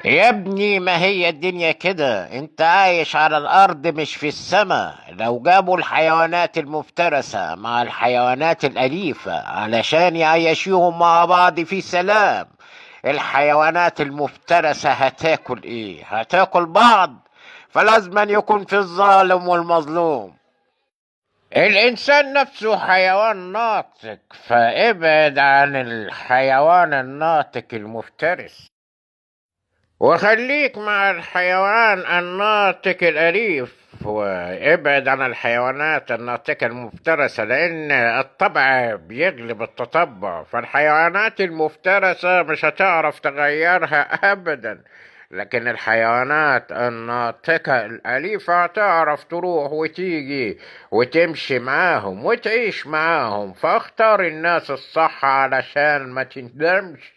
يا ابني ما هي الدنيا كده، انت عايش على الارض مش في السماء. لو جابوا الحيوانات المفترسة مع الحيوانات الأليفة علشان يعيشوهم مع بعض في سلام، الحيوانات المفترسة هتاكل ايه؟ هتاكل بعض. فلازم أن يكون في الظالم والمظلوم. الإنسان نفسه حيوان ناطق، فابعد عن الحيوان الناطق المفترس وخليك مع الحيوان الناطق الأليف، وابعد عن الحيوانات الناطقة المفترسة، لأن الطبع بيغلب التطبع. فالحيوانات المفترسة مش هتعرف تغيرها أبدا، لكن الحيوانات الناطقة الأليفة هتعرف تروح وتيجي وتمشي معاهم وتعيش معاهم. فاختار الناس الصح علشان ما تندمش.